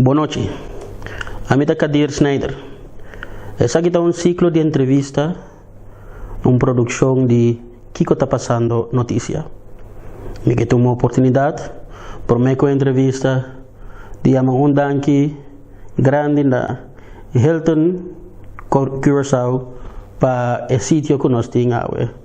Bon nochi. Ami ta Kadir Snijder. Esaki ta un siklo di entrevista, un produkshon di Kiko Ta Pasando Notisia. Mi ke tuma oportunidat promé ku e entrevista di yama un danki grandi na Hilton Curaçao pa e sitio ku nos tin awe.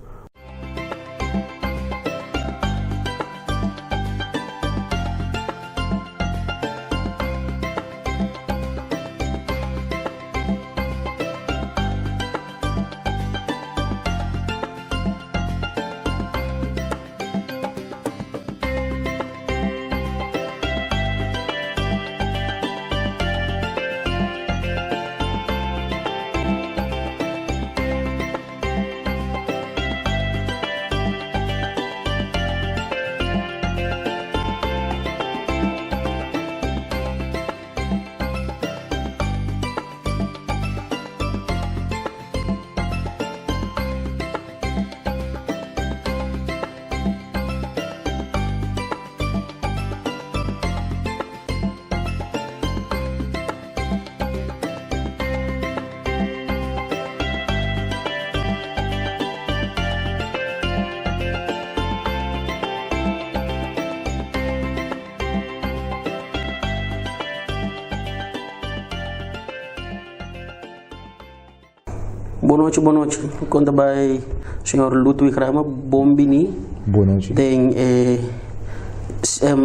Bon nochi, bon nochi. Kon ta bai señor Ludwig Rama? Bon bini. Bon nochi. Den e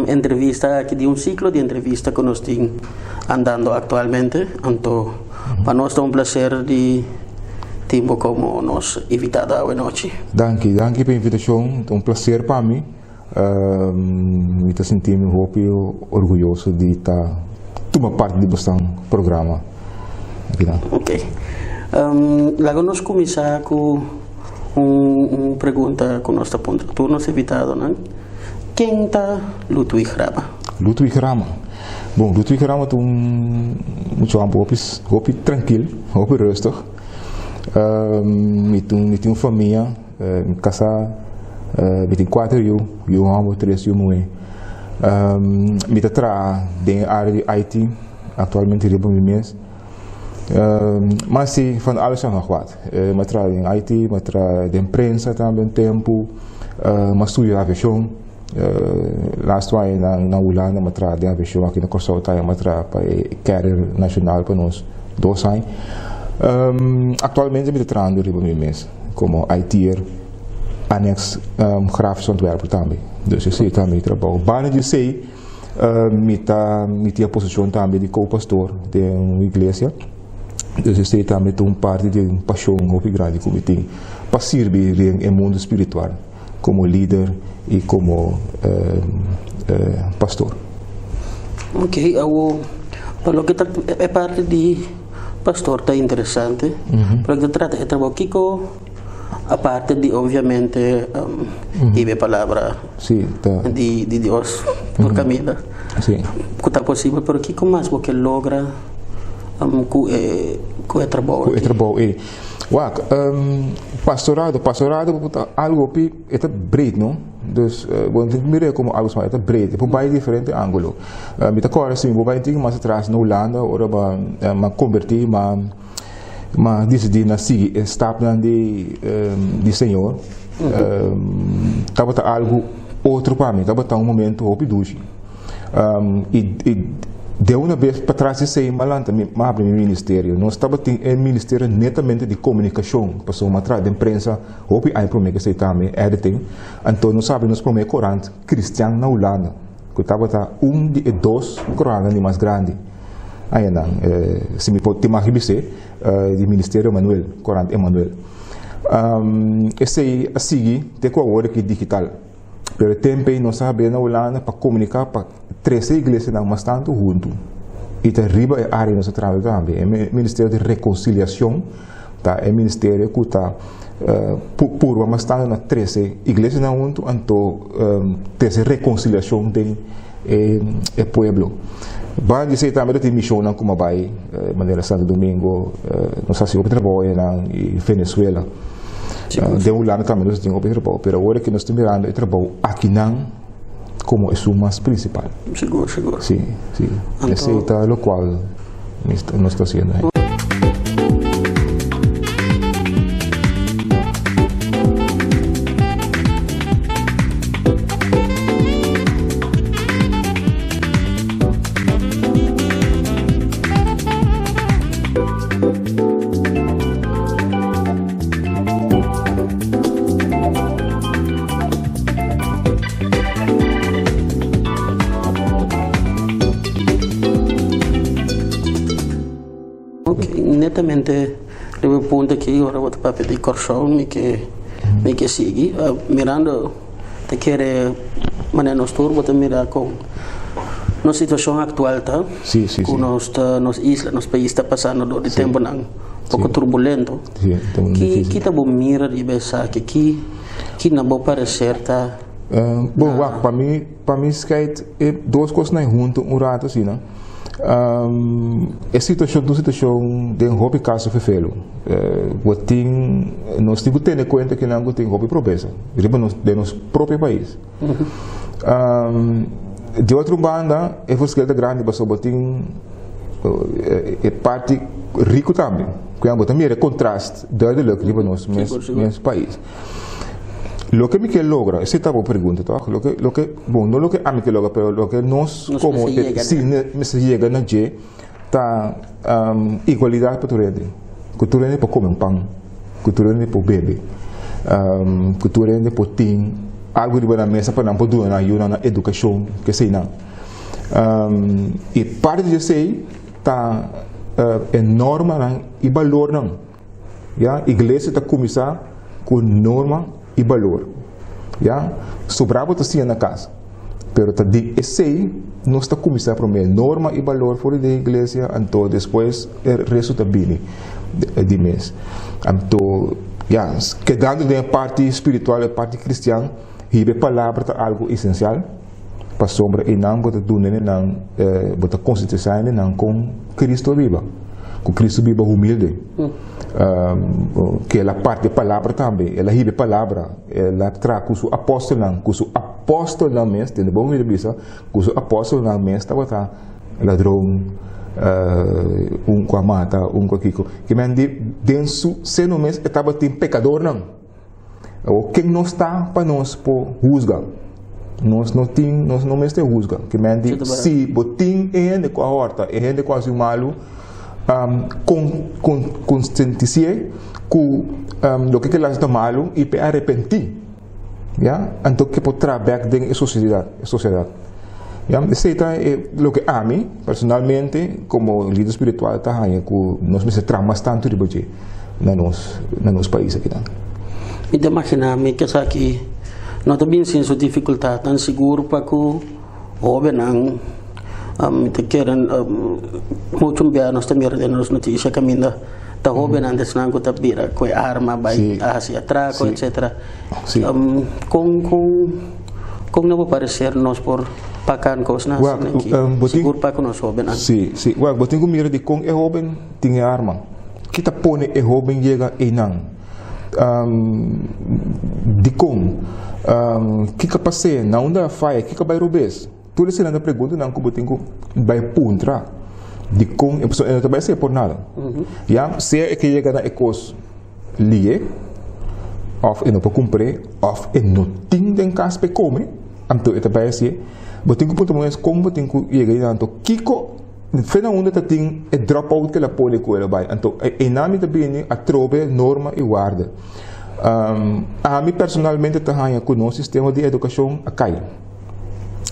entrevista aki di un ciclo di entrevista ku nos tin andando actualmente. Anto pa nos ta un placer di tin bo como nos invitado awe nochi. Danki, danki pa e invitacion. Ta un placer pa mi. Mi ta sinti mi hopi orguyoso di ta tuma parti di bosnan programa akinan. Ok. Laga nos kuminsá ku un pregunta ku nos ta puntra tur nos invitadonan. Ken ta Ludwig Rama? Ludwig Rama? Bon, Ludwig Rama ta un mucha homber hopi hopi trankil, hopi rustig. Mi tin un famia. Mi kasá, mi tin kuater yu, yu hòmber, tres yu muhé. Mi ta traha den e área di IT, aktualmente riba mi mes. Ma si van alles en nog wat. Mi a traha den IT, mi a traha den prensa tambe un tempu, mi a studia aviashon. Laatst aña na Hulanda mi a traha den aviashon, aki na Kòrsou tambe mi a traha pa e carrier nashonal pa nos dos aña. Aktualmente mi ta trahando riba mi mes. Komo IT'er aneks grafisch ontwerper tambe. Dus esei ta mi trabou. Banda di esei mi ta mi tin e posishon tambe di ko-pastor den un iglesia. Dus esei tambe ta un parti di un pashon hopi grandi ku mi tin pa sirbi den e mundu spiritual komo lider i komo pastor. Ok, awo pa loke ta e parti di. Pastor ta interesante, pero ta trata e trabou kiko aparte di obviamente hiba e palabra di di Dios por caminda cu ta posibel, pero kiko mas bo ke logra cu e cu e trabou aki? Cu e trabou ei. Wak, pastorado, pastorado ta algo hopi e ta breed no. Dus bo no tin ku mir'é komo algu smal, e ta breed, e por bai diferente ángulo. Mi ta kòrda si mi por bai un tiki mas atras na Hulanda ora bo a kombertí, m'a m'a disidí na sigui e stapnan di di Señor. Tabata algu otro pa mi, tabata un momento hopi dushi. I i de una bes patras di esei m'a lanta mi m'a habri mi ministerio. Nos tabatin e ministerio netamente di komunikashon, pasobra m'a traha den prensa. Hopi aña promé ku esei tambe editing, anto nos habri nos promé korant kristian na Hulanda, ku tabata un di e dos korantnan di mas grandi añanan, si mi por tin mag di bis'é, di Ministerio Emanuel, Korant Emanuel. Esei a sigui te ku awor aki digital, pero e tempu ei nos a habri na Hulanda pa komuniká, pa trese iglesianan mas tantu huntu, i ta riba e área nos a traha tambe, e Ministerio di Rekonsiliashon. Ta e ministerio ku ta purba mas tantu na trese iglesianan huntu anto trese rekonsiliashon den e pueblo. Banda di esei tambe ta tin mishonnan ku a bai manera Santo Domingo, nos hasi hopi trabou einan i Venezuela. Den Hulanda tambe nos tin hopi trabou, pero awor ke nos ta mirando e trabou akinan. komo esun mas prinsipal. Sigur, sigur. Sí, sí. Anto. Esei ta lokual nos ta hasiendo ahí. Ok, netamente riba e punto aki ora bo ta papia di Kòrsou mi ke mi ke sigui. Mirando ta kere manera nos tur bo ta mira kon nos situashon aktual ta ku nos ta nos isla nos pais ta pasando dor di tempunan poko turbulento. Ki ki ta bo mira riba esaki? Ki ki na bo pareser ta Bon wak pa mi pa mi skeit e dos kosnan huntu un rato asina. E situashon ta un situashon den hopi kaso fefelu. Bo tin nos tin ku tene kuenta kinan ku tin hopi pobresa riba nos den nos propio pais. Di otro banda e verschil ta grandi pasobra bo tin e parti riku tambe. Ku bo ta mira e kontrast duidelijk riba nos mes pais. Loke mi ke logra, esei ta bo pregunta toch? Loke, loke, bon, no loke ami ke logra, pero loke nos Nos komo mester yega si na. mester yega na dje ta igualidat pa tur hende. Ku tur hende por kome un pan, ku tur hende por bebe, ku tur hende por tin algu riba nan mesa pa nan por duna nan yunan nan edukashon, keseinan. I parti di esei ta e normanan i balornan. Ya, iglesia ta kuminsá ku norma i balor. Ya, sobrá bo ta siña na kas, pero ta di esei nos ta kuminsá promé, norma i balor for di den iglesia, anto despues e resto ta bini di mes. Anto, ya, kedando den e parti spiritual, e parti kristian, hiba e palabra ta algu esensial, pasobra einan bo ta duna nan, bo ta konsientisá nan kon Kristu a biba, ku Kristu biba humilde, ku el a parti e palabra tambe, el a hiba e palabra, el a traha ku su apòstelnan, ku su apòstelnan mes, tende bon mi ta bisa, ku su apòstelnan mes tabata ladron, un ku a mata, un ku a kiko, kimen di den su seno mes e tabatin pekadornan. Awor, ken nos ta pa nos por husga? Nos no tin, nos no mester husga. Ke men di, si bo tin e hende ku a hòrta, e hende ku a hasi malu, kon, kon, konsientis'é ku loke ke el a hasi ta malu i p'e arepentí. Ya, anto ke por traha bèk den e sosiedat, e sosiedat. Ya, esei ta e loke ami personalmente komo lider spiritual ta haña ku nos mester traha mas tantu riba dje na nos na nos pais akinan. Mi ta imaginá mi ke esaki no ta bin sin su difikultatnan, sigur pa ku hóbennan mi ta kere muchu bia nos ta mira den nos notisia kaminda ta hóbennan ta esnan ku ta bira ku e arma bai hasi atrako etsetera. Kon kon kon na bo parecer nos por pakan kosnan asina aki, sigur pa ku nos hóbennan? Sí, sí. Wak, bo tin ku mira di kon e hóben tin e arma. Ki ta pone e hóben yega einan? Dikon? Kiko a pas'é? Na unda a faya? Kiko a bai robes? Tur eseinan ta preguntanan ku bo tin ku bai puntra dikon e persona, e no ta bai hasié por nada. Ya, sea e ke yega na e kos lié, òf e no por kumpr'é, òf e no tin den kas pa e kome, anto e ta bai hasié. Bo tin ku puntra bo mes kon bo tin ku yega einan. Anto kiko, fe na unda ta tin e drop out ku el a pone ku el a bai. Anto einan mi ta bini atrobe norma i warda. Ami personalmente ta haña ku nos sistema di edukashon a kai.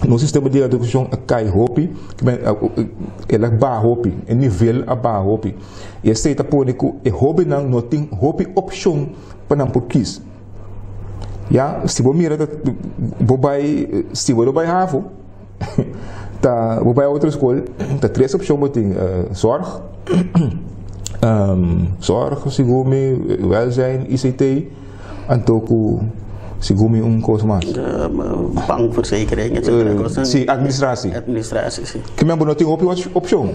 Nos sistema di edukashon a kai hopi, el a baha hopi, e nivel a baha hopi. I esei ta pone ku e hóbennan no tin hopi opshon pa nan por kis. Ya, si bo mira ta bo bai, si bo no bai havo, ta bo bai otro skol, ta tres opshon bo tin, zorg, zorg segun mi, welzijn, ICT. Anto ku segun mi un kos mas. Bankverzekering etcetera kosnan. Si, administratie. Administratie, si. Ke men bo no tin hopi opshon.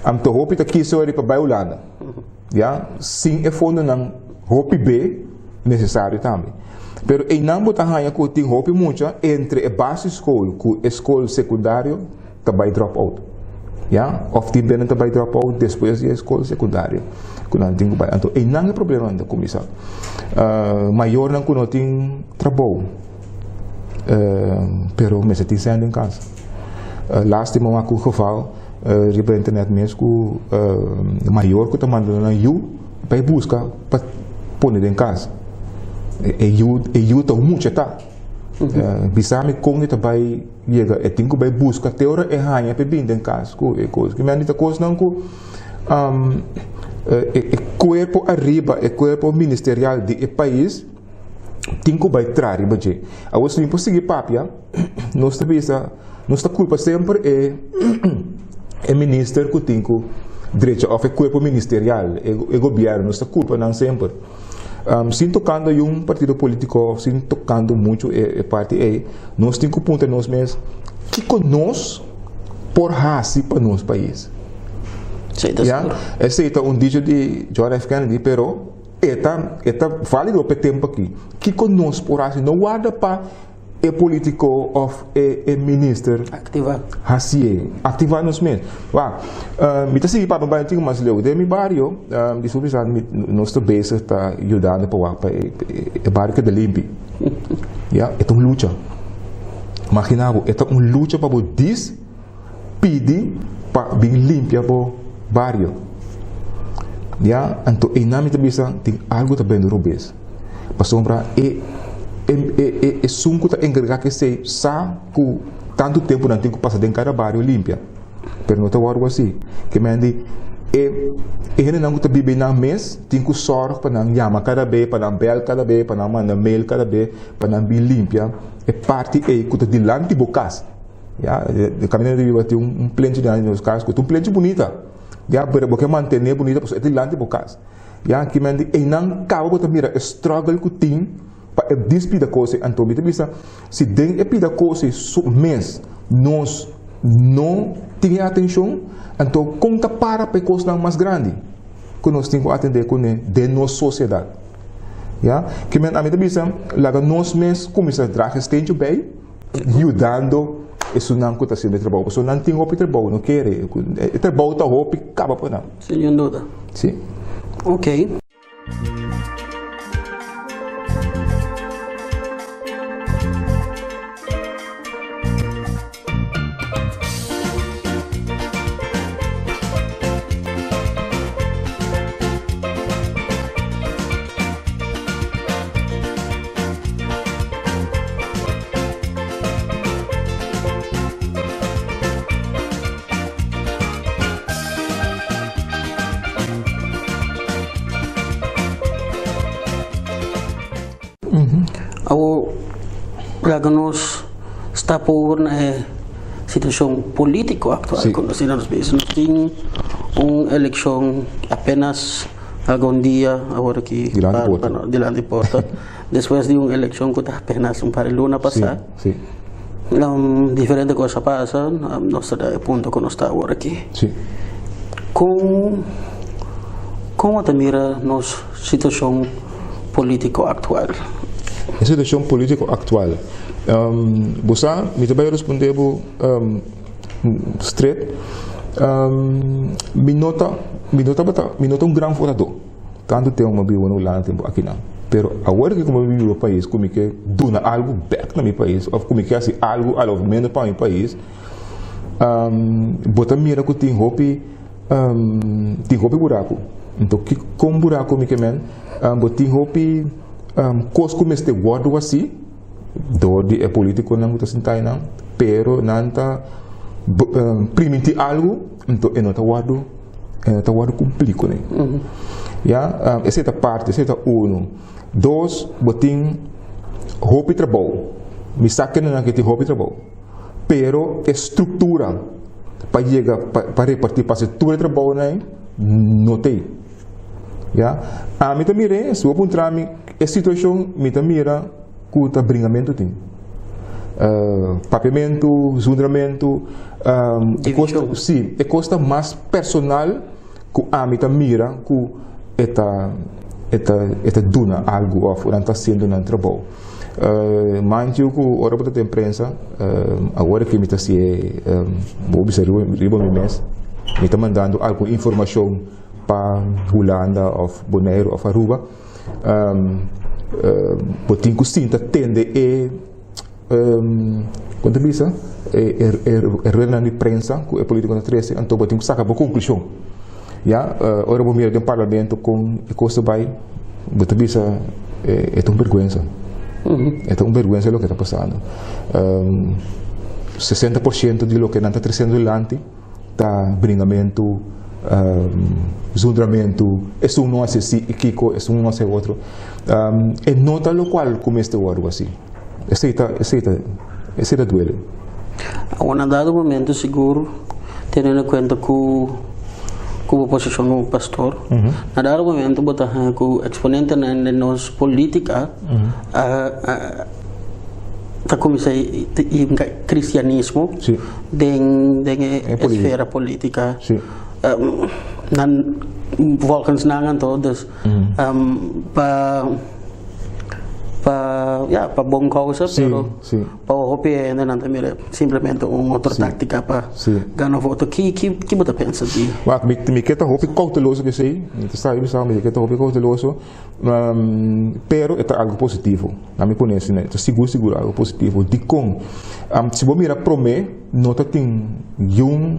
Anto hopi ta kisa ori pa bai Hulanda. Ya, sin e fondonan hopi be nesesario tambe. Pero einan bo ta haña ku tin hopi mucha entre e basisschool ku e skol sekundario ta bai drop out. Ya, òf tin benen ta bai drop out despues di e skol sekundario ku nan tin ku bai. Anto einan e problemanan ta kuminsá. Mayornan ku no tin trabou, pero mester tin sèn den kas. Lástima wak un geval riba internet mes ku mayor ku ta manda nan yu bai buska pa pone den kas. E yu e yu ta un mucha ta. Bisa mi kon e ta bai yega e tin ku bai buska te ora e haña pa e bin den kas ku e kos. Kimente ta kosnan ku e kuerpo ariba e kuerpo ministerial di e pais tin ku bai traha riba dje. Awor si mi por sigui papia nos ta bisa nos ta kulpa semper e e minister ku tin ku drecha òf e kuerpo ministerial e gobièrnu nos ta kulpa nan semper. Sin tokando un partido polítiko òf sin tokando muchu e parti ei nos tin ku puntra nos mes kiko nos por hasi pa nos pais. Ya esei ta un dicho di John F. Kennedy pero e ta e ta válido pa e tempu aki. Kiko nos por hasi? No warda pa e polítiko òf e e minister Aktivá. hasié. Aktivá nos mes. Wak, mi ta sigui papia bai un tiki mas leu. Den mi bario, di su bisa mi nos ta bezig ta yudando pa wak pa e e bario keda limpi. Ya, e ta un lucha. Magina bo, e ta un lucha pa bo dis pidi pa bin limpia bo bario. Ya, anto einan mi ta bisa tin algo ta bende robes. Pasobra e e e esun ku ta enkargá ku esei sa ku tantu tempu nan tin ku pasa den kada bario limpia. Pero no ta wòrdu así. Ke men di e e hendenan ku ta biba einan mes tin ku sòrg pa nan yama kada be, pa nan bèl kada be, pa nan manda mail kada be, pa nan bin limpia e parti ei ku ta dilanti bo kas. Ya, e kaminda di biba tin un plenchi dilanti di nos kas ku ta un plenchi bunita. Ya, pero bo ke mantené bunita pasobra e ta dilanti bo kas. Ya, kimen di einan kaba bo ta mira e struggle ku tin pa e dis pida kos ei. Anto mi ta bisa, si den e pida kos ei su mes nos no tin e atenshon, anto kon ta para pa e kosnan mas grandi ku nos tin ku atendé kuné den nos sosiedat? Ya, kimen ami ta bisa, laga nos mes kuminsá draga e steentje bei. Yudando esunnan ku ta hasiendo e trabou, pasobra nan tin hopi trabou, no kere, e trabou ta hopi kaba pa nan. Sin ningun duda. Si. Ok. Awor laga nos stap over na e situacion politico actual cu nos tin na nos pais. Nos tin un eleccion apenas Algun dia awor aki Dilanti porta. Dilanti porta. Despues di un elekshon ku ta apenas un par di luna pasá. Sí, sí. Diferente kos a pasa, nos ta na e punto ku nos ta awor aki. Sí. Kon kon bo ta mira nos situashon polítiko aktual? E situashon polítiko aktual. Bo sa, mi ta bai respondé bo Stret, Mi no ta, mi no tabata, mi no ta un gran votadó. Tantu tempu mi a biba na Hulanda tempu akinan. Pero awor ke ku mi a biba pa pais ku mi ke duna algu bèk na mi pais òf ku mi ke hasi algu a lo menos pa mi pais, bo ta mira ku tin hopi, tin hopi buraku. Anto ki kon buraku mi ke men? Bo tin hopi kos ku mester wòrdu hasi. Dor di e politiconan cu ta sinta einan, pero nan ta priminti algo, enton e no ta wordo, e no ta wordo cumpli cune. Ya, esey ta parti, esey ta uno. Dos, bo tin hopi trabou. Mi sa kendenan ke tin hopi trabou, pero e structura pa yega, pa reparti, pa haci tur e trabounan ei, no t'ei. Ya, ami ta mir'é, si bo puntra mi e situashon, mi ta mira ku ta bringamentu tin. Papiamentu, zundramentu, e kos ta, si, e kos ta mas personal ku ami ta mira ku e ta, e ta, e ta duna algu òf nan ta hasiendo nan trabou. Manchi ku ora bo ta den prensa, awor aki mi ta hasié, bo bisa riba mi mes, mi ta mandando algun informashon pa Hulanda òf Boneiru òf Aruba, bo tin ku sinta tende e kon ta bisa e ruedanan di prensa ku e politikonan ta trese, anto bo tin ku saka bo konklushon. Ya, ora bo mira den parlamento kon e kos ta bai, bo ta bisa e ta un bergwensa. E ta un bergwensa loke ta pasando. 60% di loke nan ta tresiendo dilanti ta bringamentu, zundramentu, esun no hasi si i kiko, esun no hasi otro. E no ta lokual ku mester wòrdu hasi. Esei ta, esei ta, esei ta duele. Awor na dado momento sigur teniendo en cuenta ku ku bo posishon komo pastor, na dado momento bo ta haña ku eksponentenan den nos polítika a ta kuminsá hinka kristianismo den den e esfera polítika. Nan volgens nan anto dus pa pa ya pa bon kousa pero pa hopi hende nan ta mira simplemente un otro taktika pa gana voto. Ki ki ki bo ta pensa di? Wak mi mi ke ta hopi kouteloso ku esei, mi ta sabi bisa mi ke ta hopi kouteloso, pero e ta algu positivo. Na mi pone asina, e ta sigur sigur algu positivo. Dikon? Si bo mira promé no ta tin yun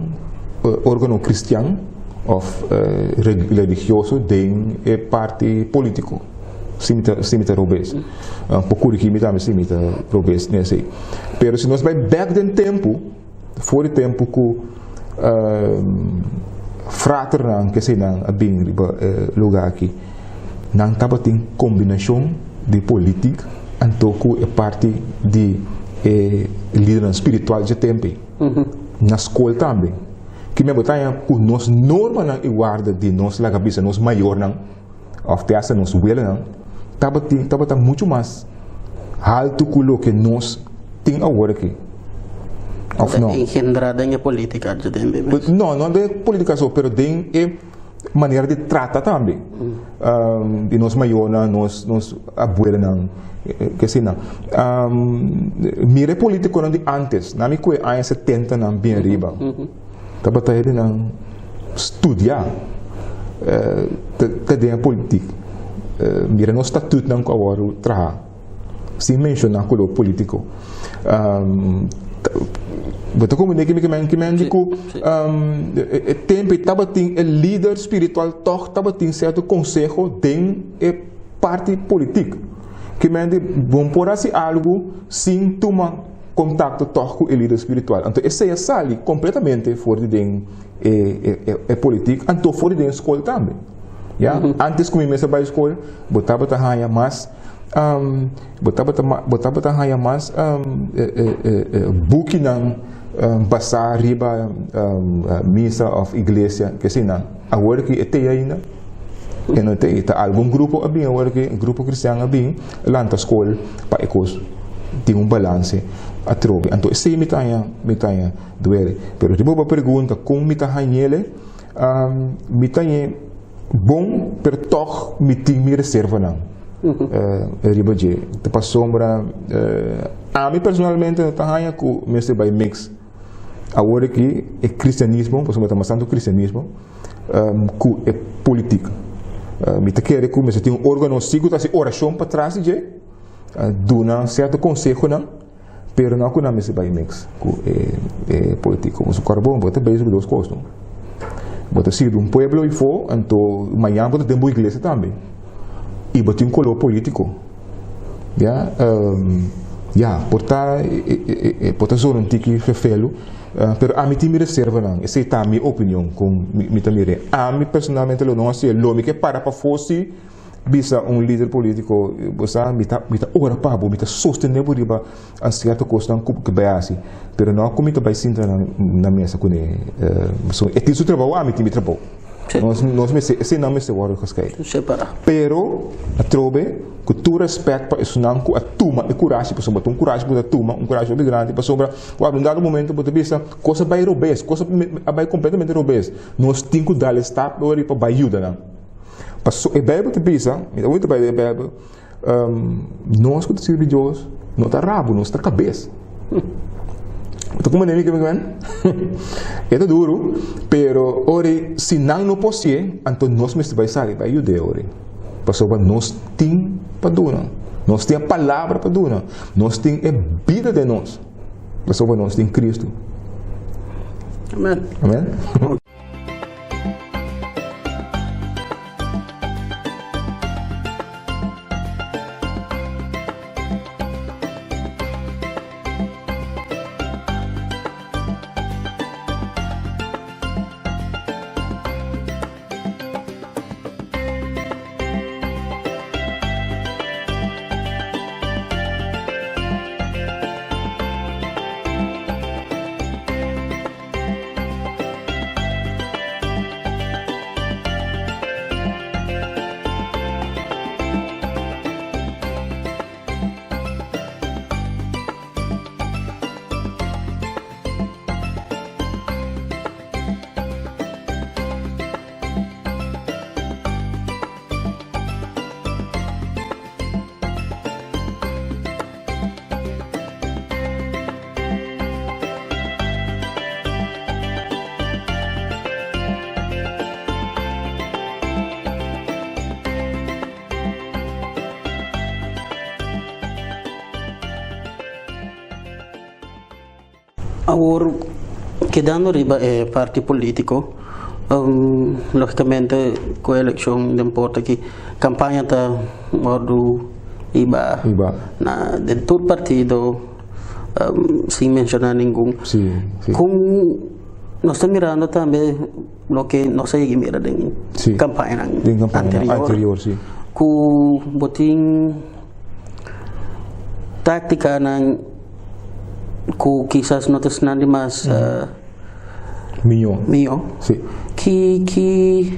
organo kristian òf religioso den e parti polítiko. Si mi ta si mi ta robes. Por kurigí mi tambe si mi ta robes den esei. Pero si nos bai bèk den tempu, for di tempu ku fraternan keseinan a bin riba e lugá aki, nan tabatin kombinashon di politik anto ku e parti di e lidernan spiritual dje tempu ei. Na skol tambe. Kimen bo ta haña ku nos normanan i warda di nos laga bisa nos mayornan. Òf te hasta nos welanan tabatin tabata muchu mas haltu ku loke nos tin awor aki. Òf no? Engendrá den e polítika dje den be mes. No, no den e polítika so, pero den e manera di trata tambe. Di nos mayornan, nos nos abuelanan, ke asina. Mira e polítikonan di ántes, nan mi ku e aña setentanan bin ariba. Tabata hendenan studia ta den e politik. Mira nos statutnan ku a wòrdu traha sin menshoná kolor polítiko. Bo ta komprendé ki mi ke men? Ki men di ku e tempu ei tabatin e lider spiritual tòg tabatin sierto konseho den e parti politik. Ki men di bo por hasi algu sin tuma kontakto tòg ku e lider spiritual. Anto esei a sali kompletamente for di den e politik, anto for di den skol tambe. Ya, antes ku mi mes a bai skol, bo tabata haña mas, bo tabata bo tabata haña mas bukinan basá riba misa òf iglesia, ke asina. Awor ki e tei ainda? E no tei. Ta algun grupo a bin awor ki, grupo kristian a bin lanta skol pa e kos tin un balanse atrobe. Anto esei mi ta haña, mi ta haña duele. Pero riba bo pregunta kon mi ta hañ'ele, mi ta hañ'e bon, pero tòg mi tin mi reservanan riba dje. Ta pasobra ami personalmente no ta haña ku mester bai mix awor aki e kristianismo, pasobra ta mas tantu kristianismo, ku e politik. Mi ta kere ku mester tin un organo si ku ta hasi orashon patras di dje, duna sierto konsehonan, pero no ku nan mester bai mix ku e politik. Komo su kòrbon bo ta bezig ku dos kos no. Bo ta sirbi un pueblo ifo, anto mañan bo ta den bo iglesia tambe i bo tin koló polítiko. Ya, ya, por ta e por ta zona un tiki fefelu, pero ami tin mi reservanan, esei ta mi opinion kon mi ta mir'é. Ami personalmente lo no hasié, lo mi ke para pafó si bisa un lider polítiko, bo sa, mi ta mi ta ora pa bo, mi ta sostené bo riba sierto kosnan ku bo bai hasi, pero no ku mi ta bai sinta na mesa kuné, pasobra e tin su trabou, ami tin mi trabou. Nos nos mester, eseinan mester wòrdu geskeid. Separá. Pero, atrobe, ku tur rèspèt pa esunnan ku a tuma e kurashi, pasobra ta un kurashi ku ta tuma, un kurashi hopi grandi, pasobra wak un dado momento bo ta bisa, kos a bai robes, kos a bai kompletamente robes. Nos tin ku dal e stap ori pa bai yuda nan. Paso e Beibel ta bisa, mi ta wak bai den e Beibel. Nos ku ta sirbi Dios no ta rabu, nos ta kabes. Bo ta komprende mi ke mi men? E ta duru, pero ora si nan no por hasié, anto nos mester bai sali bai yud'é ora. Pasobra nos tin pa duna, nos tin e palabra pa duna, nos tin e bida den nos, pasobra nos tin Kristu. Amen. Amen. Awor, kedando riba e parti politico, logicamente cu e eleccion den porta aki, campaña ta wordo hiba na den tur partido sin menciona ningun. Con nos ta mirando tambe loke nos a yega mira den campañanan anterior, cu bo tin tacticanan ku kisas no ta esnan di mas Mihó. mihó. Sí. Ki ki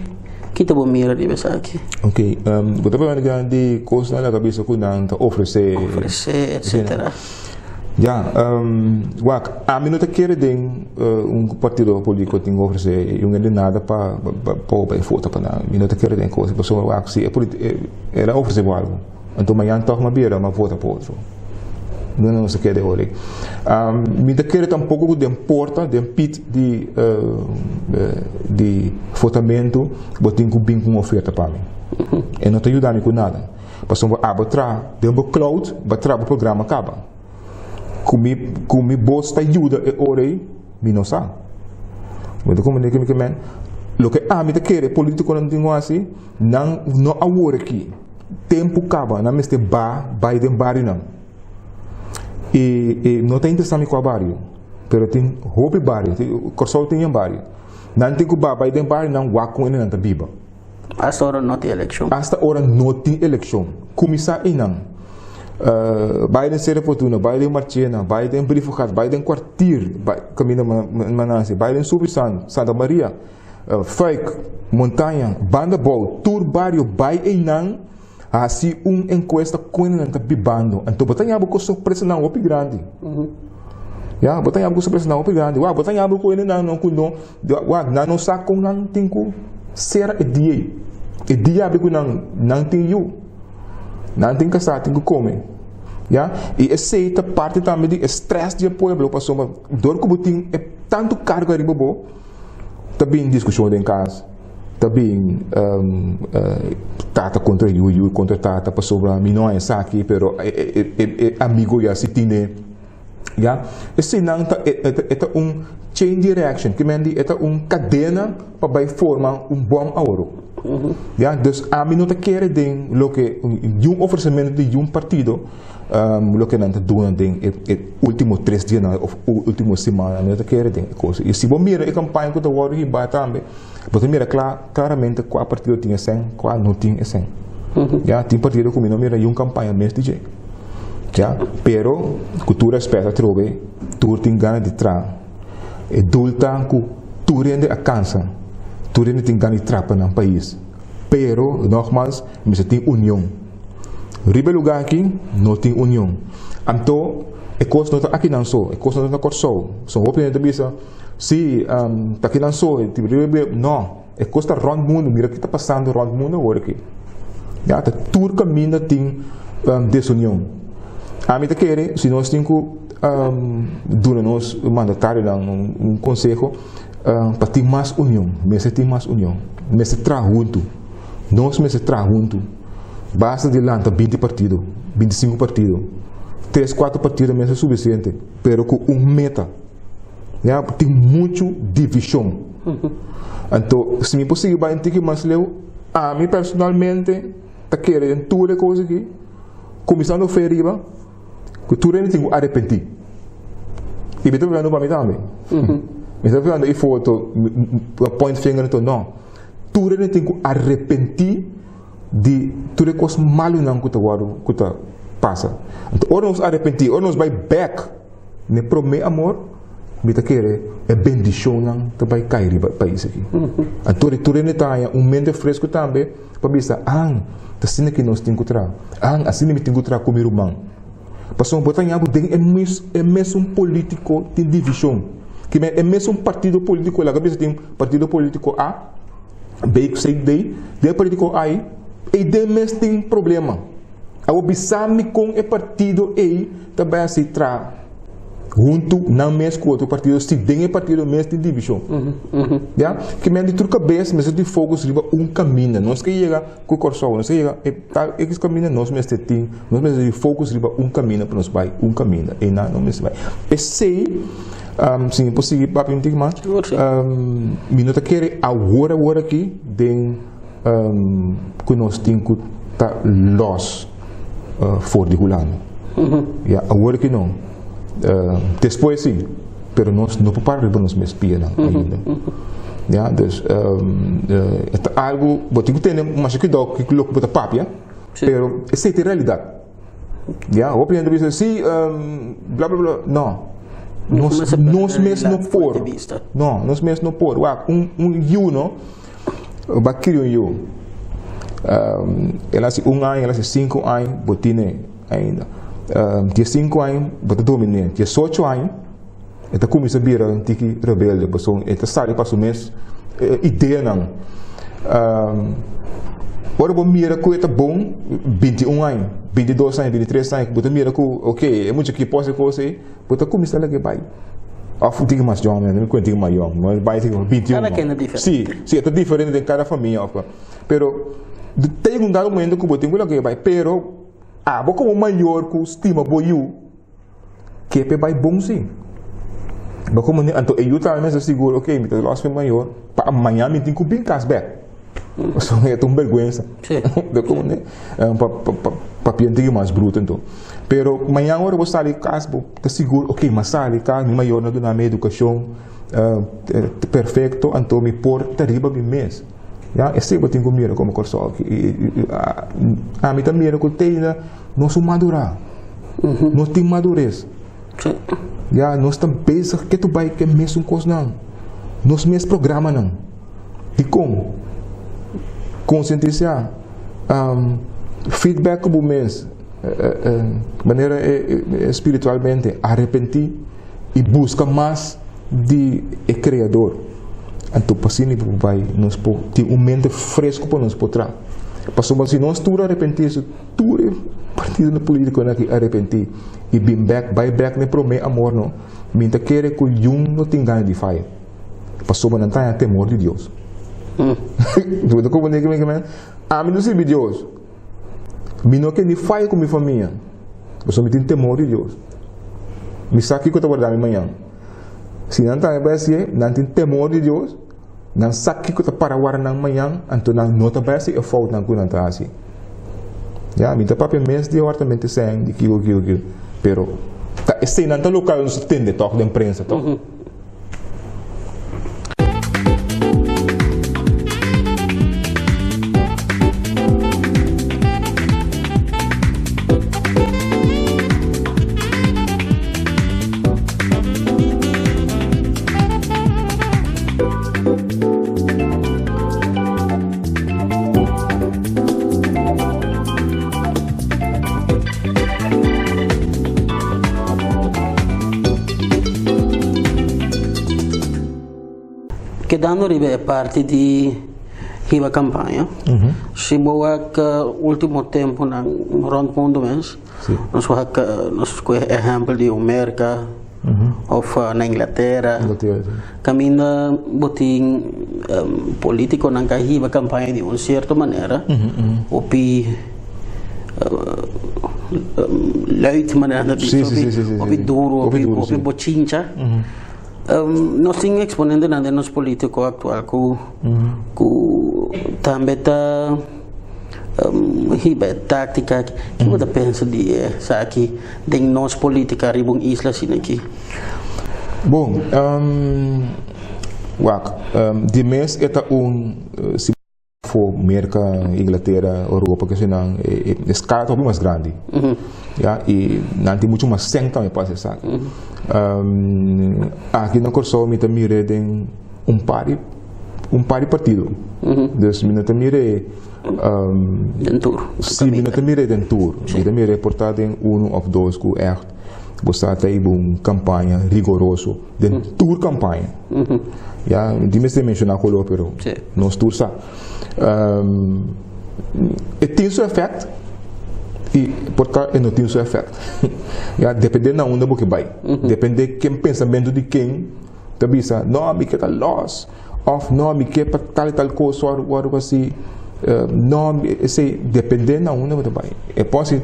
ki ta bo mira riba esaki? Ok, bo ta papia di kosnan laga bisa ku nan ta ofresé. Ofresé, etcetera. Ya, wak, ami no ta kere den un partido politiko tin ku ofresé un hende nada pa pa pa bai vota pa nan. Mi no ta kere den kos, pasobra wak, si e el a ofresé bo algu. Anto mañan tòg m'a bira, m'a vota pa otro. No no sa keda ora ei. Mi ta kere tampoko ku den porta, den pit di di votamentu bo tin ku bin ku un oferta pa mi. E no ta yuda mi ku nada. Pasobra abo traha den bo cloud, bo a traha bo programa kaba. Ku mi ku mi bos ta yuda e ora ei, mi no sa. Bo ta komprende ke mi ke men? Loke ami ta kere politikonan tin ku hasi, nan no awor aki. Tempu kaba, nan mester ba bai den barionan. E e no ta interesá mi kua bario, pero tin hopi bario, Kòrsou tin yen bario. Nan tin ku ba bai den barionan wak kon nan ta biba. Asta ora no tin elekshon. Asta ora no tin elekshon. Kuminsá einan. Bai den Sere Fortuna, bai den Marchena, bai den Brievengat, bai den Kwartier, bai kaminda Manansi, bai den Subisan, Santa Maria. Fuik, Montaña, Banda Bou, tur bario bai einan hasi un enkuesta kon nan ta bibando. Anto bo ta ña bo ku sorpresanan hopi grandi. Ya, bo ta ña bo ku sorpresanan hopi grandi. Wak, bo ta ña bo ku hendenan no ku no, wak, nan no sa kon nan tin ku sera e dia ei. E dia abri ku nan, nan tin yu, nan tin kasá, tin ku kome. Ya, i esei ta parti tambe di e strès di e pueblo pasobra dor ku bo tin e tantu karga riba bo, Ta bin diskushon den kas, ta bin tata kontra yu, yu kontra tata pasobra mi no a esaki pero e amigo ya si tine ya. Eseinan ta e ta un chain di reaction ke men di e ta un kadena pa bai forma un bòm awor. Ya dus ami no ta kere den loke niun ofresementu di niun partido. Loke nan ta duna den e ultimo tres dianan of ultimo simannan mi no ta kere den e kos. I si bo mira e kampaña ku ta wòrdu hibá tambe, bo ta mira kla klaramente kua partido tin e sèn, kua no tin e sèn. Ya, tin partido ku mi no mira niun kampaña mes di dje. Ya, pero ku tur rèspèt atrobe tur tin gana di traha. E dul ta ku tur hende a kansa, tur hende tin gana di traha pa nan pais. Pero, nogmals, mester tin union. Riba e lugá aki no tin union. Anto, e kos no ta akinan so, e kos no ta na Kòrsou. So hopi hende ta bisa, Sí, ta akinan so, no, e kos ta rònt mundu. Mira ke ta pasando rònt mundu awor aki. Ya, ta tur kaminda tin Desunion. Ami ta kere si nos tin ku duna nos mandatarionan un konseho pa tin mas union. Mester tin mas union. Mester traha huntu. Nos mester traha huntu. Basta di lanta binti partido, bintisinku partido. Tres, kuater partido mester sufisiente, pero ku un meta. Ya, tin muchu divishon. Anto, si mi por sigui bai un tiki mas leu, ami personalmente ta kere den tur e kos aki, kuminsando fe riba, ku tur hende tin ku arepentí. I mi ta papiando pa mi tambe. Mi ta papiando e foto, point finger anto, no. Tur hende tin ku arepentí di tur e kos malunan ku ta wòrdu, ku ta pasa. Anto ora nos arepentí, ora nos bai bèk n'e promé amor, mi ta kere e bendishonnan ta bai kai riba e pais aki. Anto tur hende ta haña un mente fresku tambe pa bisa, An, ta asina ki nos tin ku traha. An, asina mi tin ku traha ku mi ruman. Pasobra bo ta haña bo den e mes e mesun polítiko tin divishon. Ki men e mesun partido polítiko, laga bisa tin partido polítiko A, B, C, D, den e polítiko A ei, ei den mes tin problema. Awor bisa mi kon e partido ei ta bai hasi traha huntu nan mes ku otro partido si den e partido mes tin divishon. Ya, ke men di tur kabes mester tin focus riba un kaminda. Nos ke yega ku Kòrsou, nos ke yega e tal ekis kaminda nos mester tin, nos mester tin focus riba un kaminda pa nos bai un kaminda. Einan nos mester bai. P'esei, si mi por sigui papia un tiki mas, mi no ta kere awor awor aki den. Ku nos tin ku ta lòs for di Hulanda. Ya, awor ki no. Despues si, pero nos no por para riba nos mes pianan ainda. Ya, dus e ta algu, bo tin ku tene masha kuidou ku loke bo ta papia, pero esei ta e realidat. Ya, hopi hende bisa, sí, bla bla bla. No. Nos, nos mes no por. No, nos mes no por. Wak, un, un yu, no? Ba kria un yu. Um, el hasi un aña, el hasi cinco aña, bo tine ainda. Um, 15 aña, bo ta domine. 18 aña, e ta kuminsá bira un tiki rebelde, pasobra e ta sali pa su mes ideanan. Ora bo mira ku e ta bon, 21 aña, 22 aña, 23 aña, bo ta mira ku ok, e mucha aki por hasi kos ei, bo ta kuminsá laga e bai. Òf un tiki mas yòn, mi no ku un tiki mas yòn, mi bai tiki 21. Kada ken ta diferente. Si, si, e ta diferente den kada famia òf. Pero ta yega un dado momento ku bo tin ku laga e bai, pero abo komo mayor ku stima bo yu, Ke p'e bai bon si. Bo komo ni anto e yu tambe mester sigur ok mi ta los mi mayor pa mañan mi tin ku bin kas bek. Pasobra e ta un bergwensa. Bo komo ni pa pa papia un tiki mas bruto anto. Pero mañan ora bo sali kas bo ta sigur ok mi a sali kas mi mayornan a duna mi edukashon perfekto anto mi por ta riba mi mes. Ya esei bo tin ku mira komo Kòrsou aki. Ami ta mira ku te ainda nos un madurá. Nos tin madures. Ya nos ta bezig ke tu bai ke mesun kosnan. Nos mes programanan. Dikon? Konsientisá. Feedback ku bo mes. Manera spiritualmente. Arepentí i buska mas di e Kreador. Anto pa asina bo bai nos por tin un mente fresku pa nos por traha. Pasobra si nos tur arepentí Tur e partidonan politiconan aki arepenti y bin bek, bay bek na e prome amor no, mi ta kere cu yun no tin gana di faya, pasobra nan ta haña temor di Dios. Bo ta comprende kico mi kier? Ami no sirbi Dios, mi no ke ni faya cu mi famia, pasobra mi tin temor di Dios. Mi sa kico ta warda mi mañan. Si nan tambe bay haci'e, nan tin temor di Dios. Nan sa kiko ta para wara nan mañan, anto nan no ta bai hasi e foutnan ku nan ta hasi. Ya, mi ta papia mes di hortamente sèn, di kiko, kiko, kiko. Pero ta eseinan ta lokal nos ta tende tòg den prensa tòg. Kedando riba e parti di. Hiba kampaña. Si bo wak último tempunan rònt mundu mes, nos wak nos kohe ehèmpel di un Merka òf na Inglatera, kaminda bo tin polítikonan ka hiba kampaña di un sierto manera, hopi luid manera nan ta bisa, hopi duru, hopi bochincha. Nos tin exponentenan den nos politico actual cu cu tambe ta hiba e tactica aki. Kico bo ta pensa di esaki den nos politica riba un isla asina aki? Bon, wak, di mes e ta un. For Merka, Inglatera, Europa ke nan e skala ta hopi mas grandi. Ya, i nan tin muchu mas sèn tambe pa hasi esaki. Aki na Kòrsou mi ta mir'é den un par di un par di partido. Dus mi no ta mir'é Den tur. Si, mi no ta mir'é den tur. Mi ta mir'é por ta den unu òf dos ku ègt bo sa ta hiba un kampaña rigoroso den tur kampaña. Ya, mi tin mester menshoná koló pero nos tur sa. E tin su efèkt i por ta e no tin su efèkt. Ya, dependé na unda bo ke bai. Dependé ken pensamentu di ken ta bisa, no mi ke ta lòs òf no mi ke pa tal i tal kos wòrdu hasi. No, esei dependé na unda bo ta bai. E por hasi,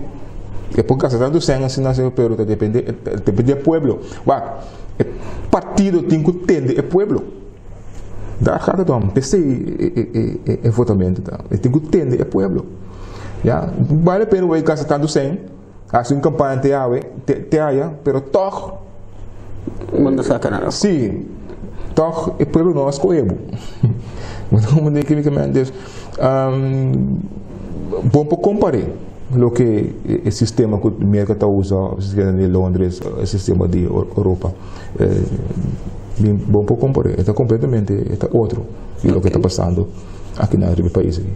e por gasta tantu sèn asina pero ta dependé, dependé e pueblo. Wak. E partido tin ku tende e pueblo. Daar gaat het om. P'esei e votamento ta. E tin ku tende e pueblo. Ya, bale pena bo gasta tantu sèn, hasi un kampaña te awe, te aya, pero tòg. Bo no saka nada. Si, tòg e pueblo no a skohe bo. Bo ta komprende kiko mi Dus, bo por kompar'é loke e sistema ku Merka ta usa òf e sistema di Londres, e sistema di Europa. Bo por kompar'é, e ta kompletamente, e ta otro di loke ta pasando aki na riba e pais aki.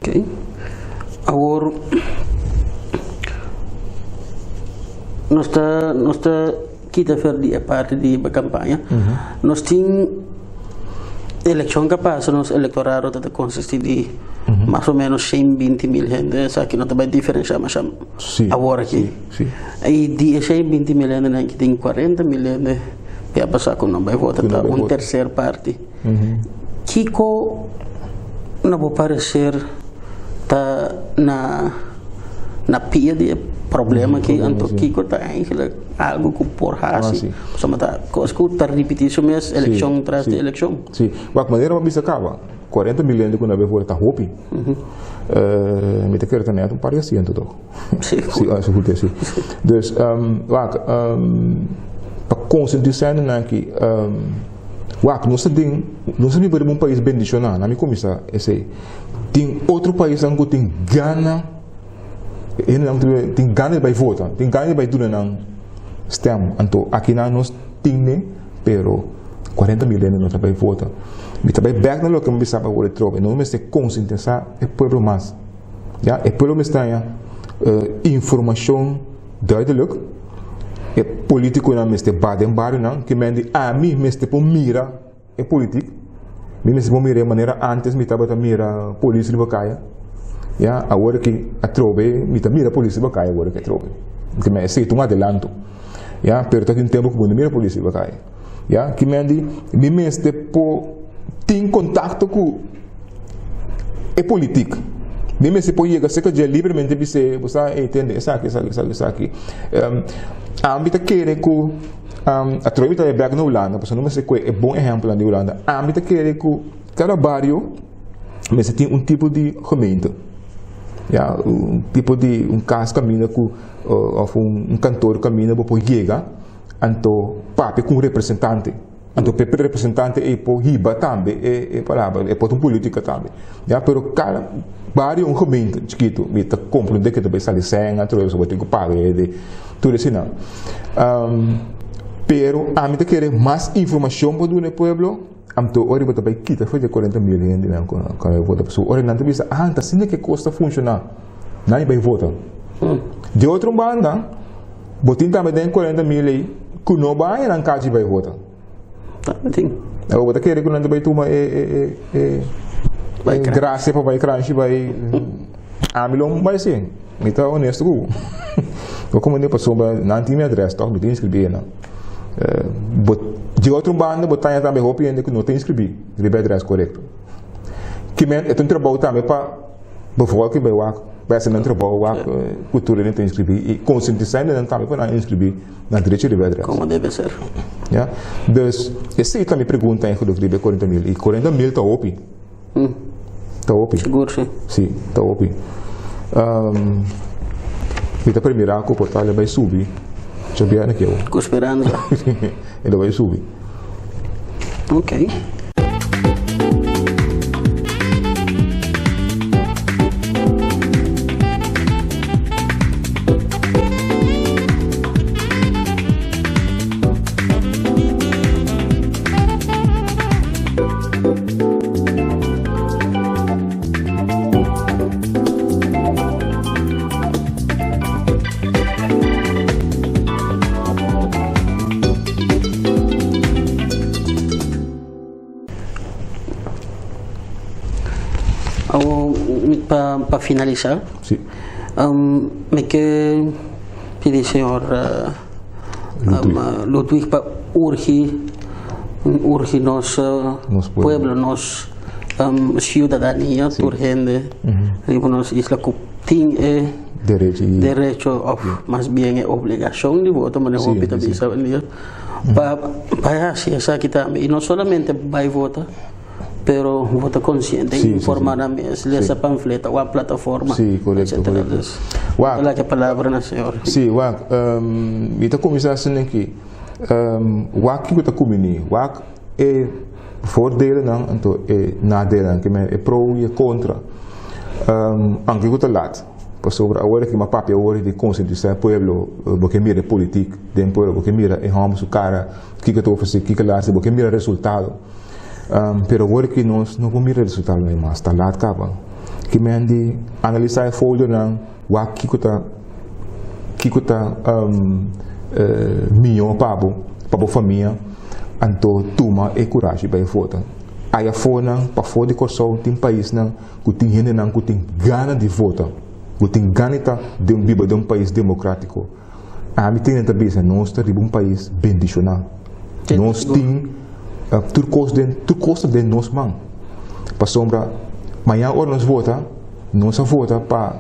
Ok, awor nos ta nos ta kita fer di e parti di e kampaña. Nos tin elekshon ka pasa nos elektorado ta ta konsisti di mas o menos 120 mil hende, esaki no ta bai diferenshá masha awor aki. I di e 120 mil hendenan aki tin 40 mil hende ku a pasa ku no bai vota, ta un terser parti. Kiko na bo parecer ta na na pia di e problema aki? Anto kiko ta eigenlijk algo ku por hasi? Pasobra ta kos ku ta ripiti su mes elekshon tras di elekshon. Si, wak manera bo a bisa kaba, 40 mil hende ku na bai vota ta hopi. Mi ta kere ta net un par di asiento tok. Si. Si, goed si. Dus wak, pa konsientisá hendenan aki. Wak, nos ta den, nos ta biba riba un pais bendishoná, na mi kuminsá esei. Tin otro paisnan ku tin gana, hendenan ku tin gana di bai vota, tin gana di bai duna nan stèm. Anto akinan nos tin ne, pero 40 mil hende no ta bai vota. Mi ta bai bèk na loke mi bisa pa wòrdu trobe, nos mester konsientisá e pueblo mas. Ya, e pueblo mester haña informashon duidelijk. E politikonan mester ba den barionan, ke men di ami mester por mira e politik, mi mester por mira e manera antes mi tabata mira polis riba kaya, ya, awor aki atrobe mi ta mira polis riba kaya awor aki atrobe, ke men esei ta un adelanto, ya, pero ta tin tempo ku bo no mira polis riba kaya, ya, ke men di mi mester por tin kontakto ku. E politik. Mi mester por yega serka dje libremente bis'é, bo sa, ey tende esaki, esaki, esaki, esaki. Ami ta kere ku, atrobe mi ta bai bèk na Hulanda, pasobra no mester kohe e bon ehèmpelnan di Hulanda. Ami ta kere ku kada bario mester tin un tipo di gemeente. Ya, un tipo di un kas kaminda ku òf un kantor kaminda bo por yega, anto papia ku un representante. Anto p'e representante ei por hiba tambe e e palabra, e por ta un politica tambe. Ya, pero cada bario un gemeente chikitu, mi ta comprende ke ta bai sali sèn atrobe pasobra bo tin ku paga e de tur eseinan. Pero ami ta kere mas informashon por duna e pueblo, anto ora bo ta bai kita for di e 40 mil hendenan ku a bai vota, pasobra ora nan ta bisa, ah, ta asina ke kos ta funshoná, nan a bai vota. Di otro banda, bo tin tambe den 40 mil ei ku no bai haña nan kachi bai vota. Tambe tin. Awor bo ta kere ku nan ta bai tuma e e e e Bai e kranshi. grasia pa bai kranshi bai ami lo bai si. Mi ta honesto ku bo. Bo komo di pasobra nan tin mi adres tòg mi ta inskribí einan. Bo di otro banda bo ta haña tambe hopi hende ku no ta inskribí riba e adres korekto. Kimen e ta un trabou tambe pa bevolking bai wak bai hasi nan trabou wak ku tur hende ta inskribí i konsientisá hendenan tambe pa nan inskribí nan derecho riba e adres. Komo debe ser. Ya. Dus esei ta mi pregunta eigenlijk riba e 40 mil i 40 mil ta hopi. Ta hopi. Sigur si. Si, ta hopi. Um, mi ta premira ku por tal e bai subi. Djabièrnè ke Ku speransa. E lo bai subi. Ok. Awor pa pa finalisá Sí. mi ke pidi señor Ludwig. Ludwig pa urgi urgi nos Nos pueblo. pueblo, nos ciudadania, tur hende riba nos isla ku tin e Derecho i derecho of mas bien e obligacion di voto, manera Sí, hopi ta sí. bisa awendia, pa pa hasi esaki tambe. I no solamente bai vota, pero vota konsiente, Sí, sí, informa sí. nan mes, lesa Sí. panfleta, wak plataforma, Sí, korekto, etcetera. korekto. Dus, Wak. laga e palabra na señor. Sí, wak, mi ta kuminsá asina aki, wak kiko ta kumbiní, wak e voordelennan anto e nadelennan, ke men e pro i e kontra. Aunke ku ta lat, pasobra awor aki mi a papia awor di konsientisá e pueblo, bo ke mira e politik den pueblo, bo ke mira e hòmber su kara, kiko e ta ofresé, kiko el a hasi, bo ke mira resultado. Pero awor aki nos no por mira resultado nan mas, ta lat kaba. Ke men di analisá e foldernan, wak kiko ta kiko ta mihó pa bo, pa bo famia, anto tuma e kurashi bai vota. Aya afonan, pafó di Kòrsou tin paisnan ku tin hendenan ku tin gana di vota, ku tin gana di ta den biba den un pais demokrátiko. Ami tin ta bisa nos ta riba un pais bendishoná. Nos tin tur kos den tur kos ta den nos man. Pasobra mañana ora nos vota, nos a vota pa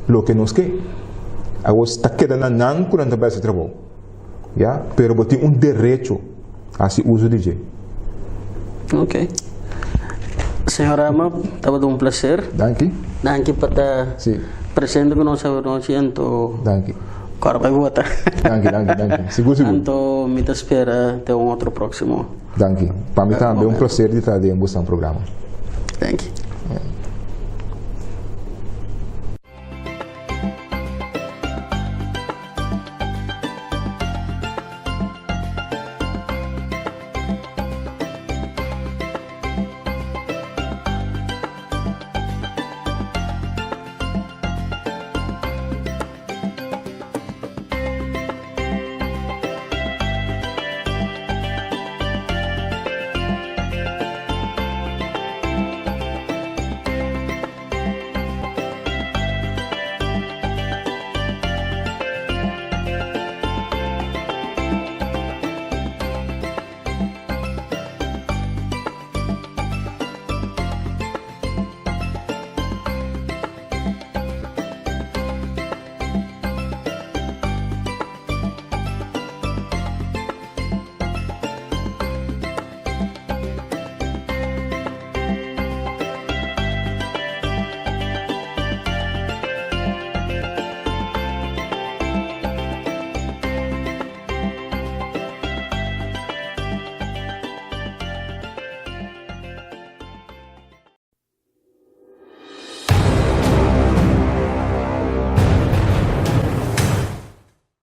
loke nos ke. Awor ta keda na nan ku nan ta bai hasi trabou. Ya, pero bo tin un derecho hasi uso di dje. Ok. Señor Rama, tabata un placer. Danki. Danki pa ta Sí. presente ku nos awe nochi anto Danki. kòrda bai vota. Danki, danki, danki. Sigur, sigur. Anto mi ta spera te un otro próximo. Danki. Pa mi tambe un placer di ta den boso programa. Danki.